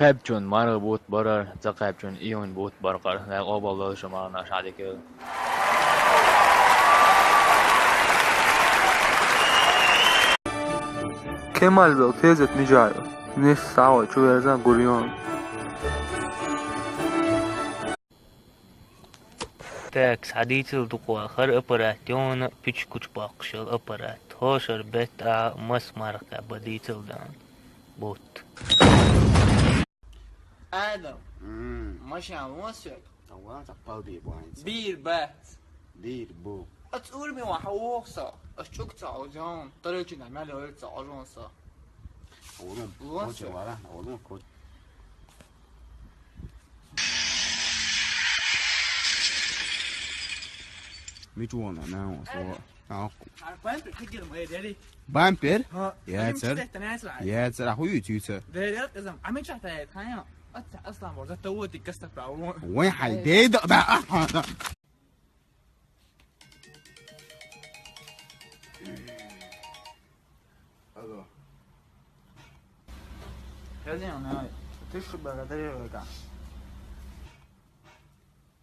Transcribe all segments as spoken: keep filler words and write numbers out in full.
Кхаьбчун маргӀа бутт барар, ца кхаьбчун ийун бутт баркъар. Дала къобал долда шун маргӀанаш, Ӏадика. Кемалбек, тезет мижаю. Нес савой чу верзан гурьён. Так, схьадийцал дукха хӀара аппарат, йона пичкуч боккхуш йолу аппарат. Хьошара бетта а мас марха бан дийцал дан. Бутт. Адам, машен вон соьга? Дан ван ца палби бу хьайца. Бийр бац. Бийр бу. Аца урми ван хьан воху со? Ас чуьк ца Ӏожон. Тарелчина мел ойла ца Ӏожон со. Олун, Луон коча со. Вара, олун, коча. Мича вон, нан вон, со. Ах. Ар бампер хигир ма дери. Бампер? Ха, Яцар. Ам читта несла. Яцар, аху ю тюца. Дери, изам, ами чата, хая. Аца, аслан, борза, то вот и каста право. Вай, хай, дей, да, да, а, а, да. Алло. Хозяин, а, ты что, благодарю, это?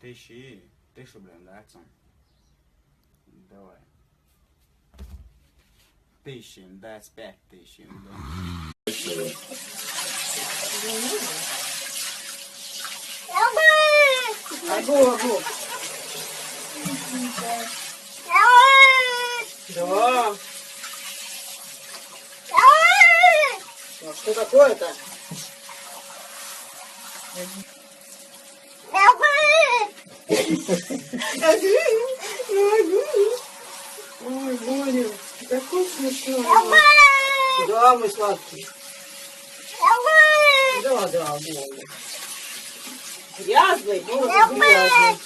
Тысячи, тысячу, блин, да, отцом? Давай. Тысячи, да, с пять тысяч, да. Агу, агу. Да. Ну, что такое-то? Ой, Боря, такой смешной. Да, мой сладкий. Да, да, Боря. Грязный, Боря, грязный.